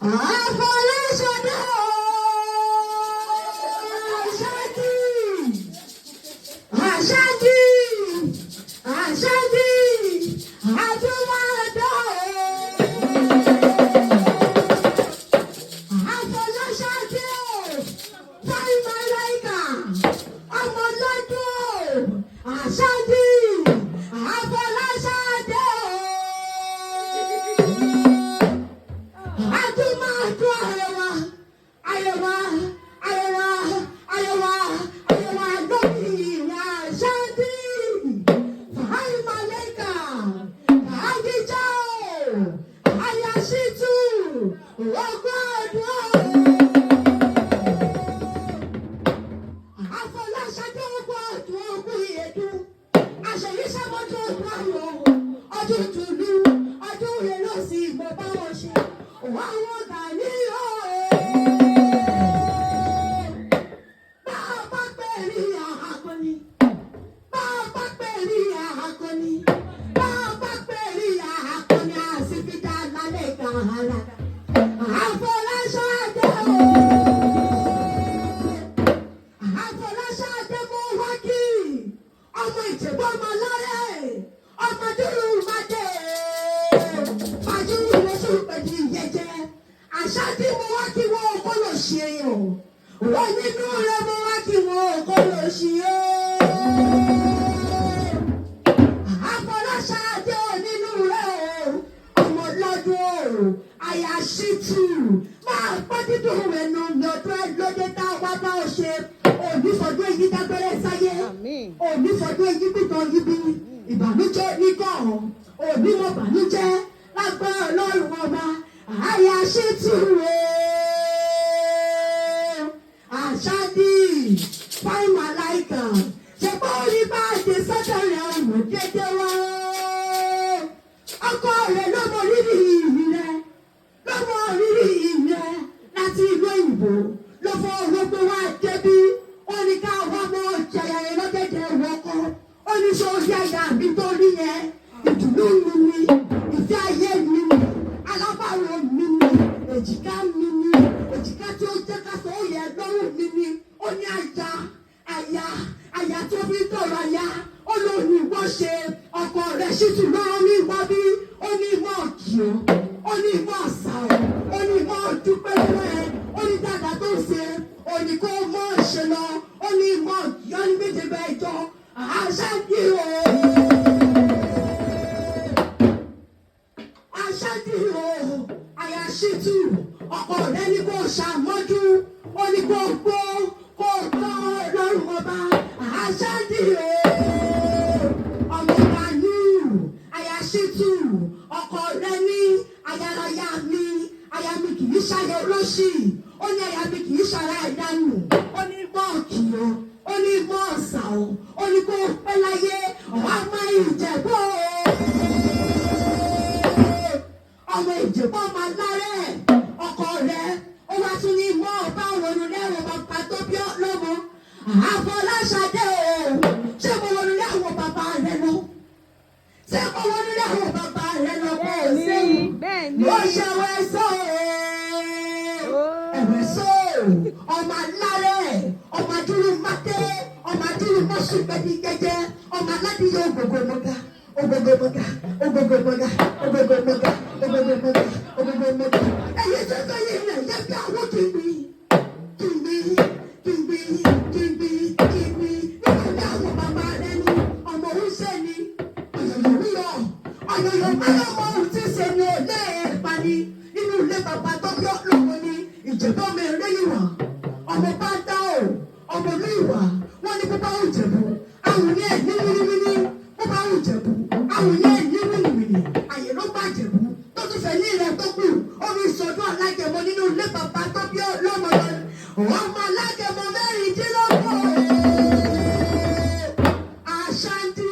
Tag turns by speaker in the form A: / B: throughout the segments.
A: Àfọláṣadé Àṣàdì, Àṣàdì, Àṣàdì, Àdúmọ̀dọ́. Àfọláṣadé, Fáì Màláìkà, ọmọlọ́dún, Àṣàdì, Àfọláṣadé. Àdúmọ̀dún àrẹwà, àrẹwà, àrẹwà, àrẹwà, àrẹwà lórí ìrìn Àṣàdì. Fáì Màláìkà, Àdìjọ́, Àyàṣítù, ogún ọdún. Àfọláṣadé ogún ọdún ogún ìyẹ̀dún. Àṣeyíṣàmọ́dún ọdún ayọ̀, ọdún tùlú, ọdún rẹ̀ sí mo bá wọn ṣe. Àwọn gàní o. Bá a bá pè rí àkọni. Bá a bá pè rí àkọni. Bá a bá pè rí àkọni àsìfídà lálẹ́ gàhálà. Àfọláṣadé o. Àfọláṣadé mo wá kí. Ọmọ Ìjẹ̀bú ọmọ lọ́rẹ̀. Ọmọ dúró má dé. Fàjúrú lóṣù pẹ̀lú ìyẹjẹ. Àṣà tí mo wá kí wọ́n kó lọ ṣe o. Wọ́n nínú rẹ̀ mo wá kí wọ́n kó lọ ṣe o. Àfọláṣadé onínú rẹ̀ o. Ọmọ lọ́dún o. Àyà ṣìtù. Máa pọ́ dídùn ẹnu lọ́dún ẹ lóde tá a wá bá ọ ṣe. Òní fọdún èyí dágbére sáyé.
B: Àmín.
A: Òní fọdún èyí pìtàn yíbi. Ìbànújẹ́ nígàn. Òní mo bànújẹ́ lágbára Ọlọ́run ọba. Àyà ṣìtù o. Àṣàdì fáìn màláìkà. Ṣé pé orí bá a ṣe sọ́dọ̀ rẹ̀ ọ̀nà dédé wá? Ọkọ rẹ̀ ló mọ rírì ìrì rẹ̀, ló mọ rírì ìrì rẹ̀ láti ìlú òyìnbó ló fọ owó pé wá débí. Ó ní ká wá mọ jẹyà yẹn lọ́gẹ̀dẹ̀ wọkọ. Ó ní sọ orí àyà mi tó rí yẹn, ìdùnnú mi ni, ìfẹ́ ayé mi ni, alábàárò mi ni, èjìká mi ni, èjìká tí ó jẹ́ ká sọ ó yẹ lọ́rùn mi ni. Ó ní àyà, àyà, àyà tó fi ń tọrọ àyà. Ó lóun ní wọ́n ṣe ọkọ rẹ̀ ṣìtù lọ́rọ́ ní ìwà bí. Ó ní ìmọ̀ kì ó, ó ní ìmọ̀ ọ̀sà ó, ó ní ìmọ̀ dúpẹ́ lọ́wọ́ ẹ. Ó ní dáadáa tó ń ṣe òní kó mọ̀ ṣe lọ. Ó ní ìmọ̀ kì ó ní méje bẹ́ẹ̀ jọ. Àṣàdì o, Àṣàdì o, àyàṣìtù ọkọ rẹ̀ ní kó ṣàmọ́jú. Ó ní kó gbó kó tọ́ lọ́rùn ọba. Àṣàdì o, ọmọ Gani àyàṣìtù ọkọ rẹ̀ ní ayaraya mi, aya mi kì í ṣayọ olóṣì. Ó ní aya mi kì í ṣara ìdánù. Ó ní mọ́ọ̀kì o, ó ní mọ́ọ̀sà o, ó ní kó pẹ́ láyé ọmọ Ìjẹ̀bú o. Ọmọ Ìjẹ̀bú ọmọ alárẹ̀ ọkọ rẹ̀ ó wá tún ní mọ́ ọba wọnú lẹ́wọ̀n bàbá tó bí lọ́mọ. Àfọláṣadé o, ṣé mo wọnú lẹ́wọ̀n bàbá rẹ lọ? Ṣé mo wọnú lẹ́wọ̀n bàbá rẹ lọ? Kó o
B: Bẹ́ẹ̀ni,
A: séwu
B: bẹ́ẹ̀ni.
A: ló ṣe wẹ́sọ̀ ẹ̀wẹ̀sọ̀ ọmọ alárẹ̀, ọmọ adúrú máté, ọmọ adúrú mọ́sù gbẹ́dí jẹ́jẹ́, ọmọ aládìyẹ ògògò mọ́gà, ògògò mọ́gà, ògògò mọ́gà, ògògò mọ́gà, ògògò mọ́gà, ògògò mọ́gà. Èyí tó tó yìí rẹ̀ yẹ bí àwọn kìgbì kìgbì kìgbì kìgbì kìgbì nínú ilé àwọn bàbá rẹ ní ọmọ òun ṣe ni ọ̀yọ̀yọ̀ wíyọ̀ ọ̀yọ̀yọ̀ báyọ̀ ọmọ òun ti ṣe ni ò lé ẹ̀ẹ́pà ni nínú ilé bàbá tó bí ọlọ́mọ ni Ìjẹ̀bú ọmọ eré ìwà ọmọ bá dá o ọmọ olú ìwà wọn ní bóbá òun jẹ̀bú àwọn ní ẹ̀ ní wíníwíní, bóbá òun jẹ̀bú àwọn ní ẹ̀ ní wíníwíní. Àyè ló bá jẹ̀bú tó tún fẹ́ ní ilẹ̀ tó kù omi ìsọdún alágẹmọ nínú ilé bàbá tó bí ọlọ́mọ lọ ọmọ alágẹmọ 16. Àṣàndì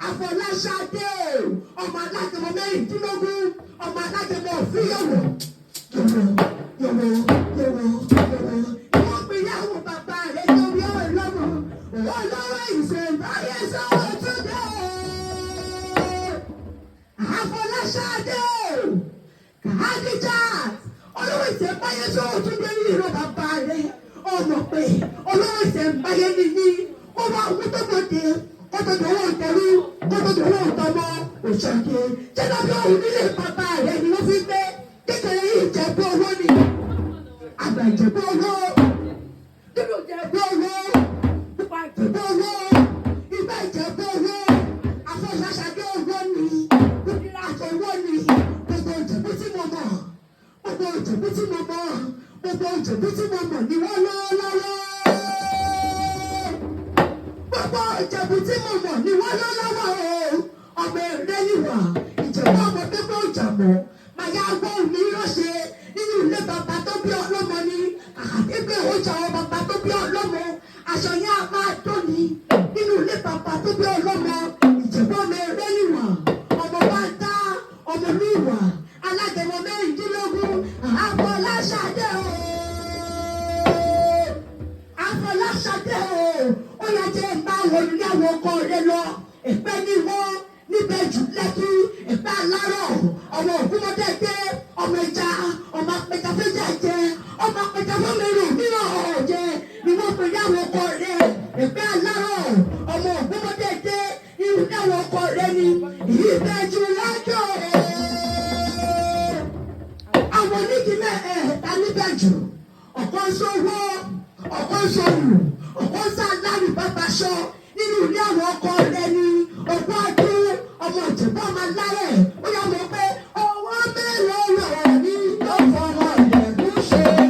A: Àfọláṣadé ọmọ alágẹmọ 16, ọmọ alágẹmọ òfìyẹwò yòwò yòwò yòwò yòwò. Wọ́n pe ìyàwó bàbá rẹ̀ torí ọlọ́mọ olówó ìṣèǹbáyé sọ̀rọ̀ tó dé. Àfọláṣadé Khadijat. ìṣẹ̀ǹbáyé sọ òtún dé ní ìró bàbá rẹ̀. Ọmọ pé olówó ìṣẹ̀ǹbáyé nìyí. Ó wá owó tó gbòde, kó tó dòwó ìtẹ̀rú, kó tó dòwó ìtọ́mọ òṣèké. Ṣé lábẹ́ òun nílé bàbá rẹ̀ ni wọ́n fi gbé? Kékeré yìí Ìjẹ̀bú owó ni. Àgbà Ìjẹ̀bú owó. Dúdú Ìjẹ̀bú owó. Pupa Ìjẹ̀bú owó. Ìgbà Ìjẹ̀bú owó. Afọ̀ṣàṣàdé owó ni. Kúndínláṣọ owó ni. Gbogbo Ìjẹ̀bú tí mo mọ̀. Gbogbo Ìjẹ̀bú tí mo mọ̀. Gbogbo Ìjẹ̀bú tí mo mọ̀ ni wọ́n lọ́wọ́ lọ́wọ́. Gbogbo Ìjẹ̀bú tí mo mọ̀ ni wọ́n lọ́ lọ́wọ́ o. Ọmọ èrè níwà. Ìjẹ̀bú ọmọ pépé òjàmọ́. Màyà gbọ́ òní ránṣẹ́ nínú ilé bàbá tó bí ọlọ́mọ ni. Kàkà pé ó jà ọ bàbá tó bí ọlọ́mọ. Aṣọ yẹn á máa dán ni. Nínú ilé bàbá tó bí ọlọ́mọ. Ìjẹ̀bú ọmọ èrè níwà. Ọmọ bá ń dá ọmọ níwà. Alágẹmọ 16. Àfọláṣadé o. Afọláṣadé o, ó yẹ jẹ́ ń bá wọn ní àwọn ọkọ rẹ lọ. Ìpẹ́ ní wọ́n níbẹ̀ jù Lẹ́kí, ìpẹ́ alárọ̀, ọmọ ògúnmọ́dẹ́gbẹ́, ọmọ ẹja, ọmọ apẹja fẹ́jà jẹ, ọmọ apẹja fẹ́mẹ̀rù mìíràn ọ̀jẹ̀ ni wọ́n pè ní àwọn ọkọ rẹ. Ìpẹ́ alárọ̀, ọmọ ògúnmọ́dẹ́gbẹ́, irú ní àwọn ọkọ rẹ ni ìbẹ́jú Lẹ́kí o. Àwọn onígi mẹ́ẹ̀ẹ́ta níbẹ̀ jù, ọ̀kan sówó, ọ̀kan sòwò, ọ̀kan sàlárì bàbáṣọ nínú ilé àwọn ọkọ rẹ ni ọkọ ọdún ọmọ Ìjẹ̀bú ọmọ alárẹ̀. Ó yà mọ̀ pé ọwọ́ mélòó lọ̀rọ̀ ní tó fọmọ Ìjẹ̀bú ṣe é.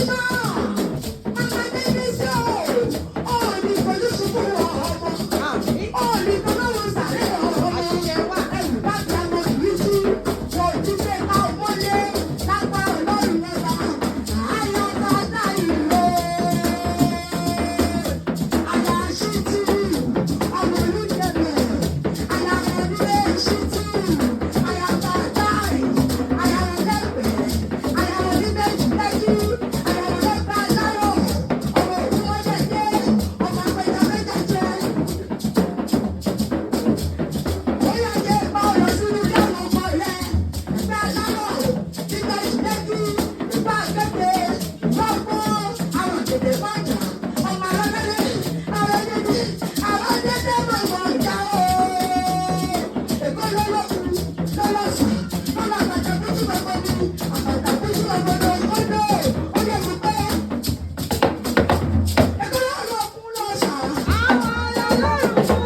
A: Mímọ́, Màmá Débísí o, ò ní fojú sunkún ọmọ. Ò ní fọlọ́run sàré ọmọ. Ẹrù bá ti àmọ́ kìí tú. Kò ní pé ká o mọ́lé lágbára Ọlọ́run ọba. Ayọ̀bá ìlú. Àyà ṣítì, ọmọ olùdẹ̀bẹ̀. Àyà ẹ̀dúró ṣítì, àyà bàtàì, àyà ẹlẹ́pẹ̀, àyà oníbejì lẹ́jú, àyà ẹlẹ́pẹ̀ alárò, ọmọ òkú mọ́jẹ̀dẹ́, ọmọ apẹja mẹ́ta jẹ. Bóyá jẹ́ ipa ọ̀rọ̀ sínú dáhùn ọmọ rẹ̀, ìgbà alárò, ìgbà ìṣẹ́jú, ìgbà àgbẹ̀gbẹ̀, lọ́gbọ́n, àrùn tètè bàjá, ọmọ arábẹ́lẹ́, arábẹ́lẹ́, arábẹ́lẹ́ mọ̀mọ́ ìjà o. Èkó lọ́lọ́kùn, lọ́lọ́sàn, lọ́lọ́ àbàtà kújú bàbá mi, àbàtà kújú bàbá mi, ó lè, ó lè mú pé. Èkó lọ́lọ́kùn lọ́sàn. Àwọn ọlọ́run fún.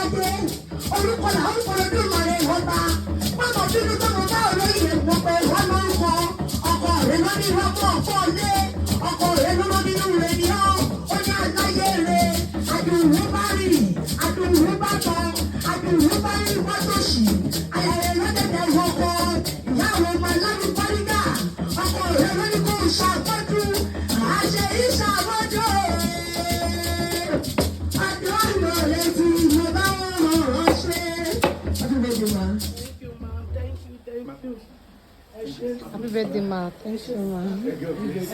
A: Orúkọ là ń kọ́ lójú rẹ̀ ọba. Pápá bínú tó mo bá olóyè mo pé wọ́n lórúkọ. Ọkọ rẹ̀ ló ní rọ́pò ọ̀pọ̀ lé. Ọkọ rẹ̀ ló ló nínú rẹ̀ ní ọ́. Ó ní àgbáyé rẹ̀. Àdùnnú bá rì, àdùnnú bá tọ́, àdùnnú bá rí wọ́tòṣì. Àyà rẹ̀ lọ́dẹ̀dẹ̀ wọkọ̀. Ìyá àwọn ọmọ alálùbárígà. Ọkọ rẹ̀ ló ní kó ṣàtọ́jú. Àṣẹ ìṣàmọ́jọ́. Àdúrà rẹ̀ tí mo bá wọn ránṣẹ́. Happy birthday, ma.
B: Thank you, ma'am. Thank you, thank you. Ẹ ṣé.
C: Happy birthday, ma. Thank you, ma.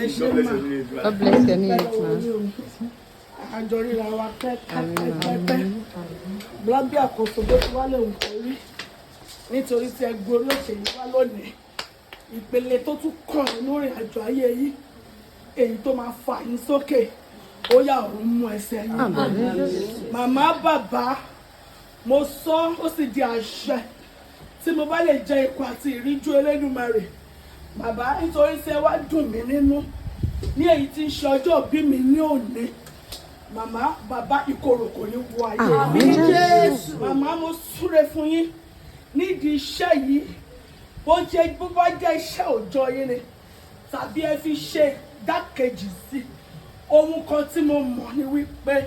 B: Ẹ ṣé, ma.
C: God bless your new age,
B: Pẹ́
C: ma.
B: lọ́wọ́ yín o. Àjọ ríra wa pẹ́pẹ́pẹ́pẹ́. Lábẹ́ àkóso bó ti wá lè wù kó rí. Nítorí tí ẹ gorí òkè yìí wá lónìí. Ìpele tó tún kàn nínú ìrìn àjò ayé yìí. Èyí tó máa fà yín sókè. Ó yá, ọ̀run mú ẹsẹ̀ yín. Màmá, bàbá, mo sọ, ó sì di àṣẹ. Tí mo bá lè jẹ ikọ̀ àti ìríjú Elédùmarè. Bàbá, nítorí tí ẹ wá dùn mí nínú ní èyí tí ń ṣe ọjọ́ òbí mi ní òní, màmá, bàbá, ìkorò kò ní wọ ayé.
C: Àmín Jésù.
B: Màmá, mo súre fún yín nídìí iṣẹ́ yìí, bó jẹ́ bó bá jẹ́ iṣẹ́ òòjọ́ yín ni. tàbí ẹ fi ṣe ìdákejì sí. Ohun kan tí mo mọ̀ ni wípé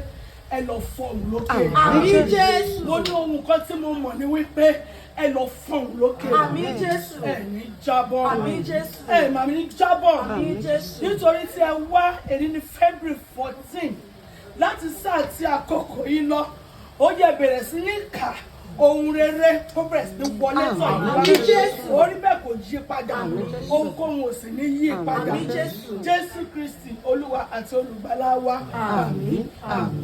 B: ẹ lọ fọhùn lókè.
A: Àmín Jésù.
B: Mo ní ohun kan tí mo mọ̀ ni wípé ẹ lọ fọhùn lókè.
A: Àmín Jésù.
B: Ẹ ní jábọ́.
A: Àmín Jésù.
B: Ẹ màmí ní jábọ́.
A: Àmín Jésù.
B: Nítorí tí ẹ wá èyí ní February 14, láti sáà tí àkókò yìí lọ, ó yẹ bẹ̀rẹ̀ sí ní kà ohun rere tó bẹ̀rẹ̀ sí ní wọlé tọ̀ yín wá.
A: Àmín Jésù.
B: Orí bẹ́ẹ̀, kò yí padà, ohunkóhun ò sì ní yí padà.
A: Àmín Jésù.
B: Jésù Kristi Olúwa àti Olùgbàlà wa, àmín, àmín.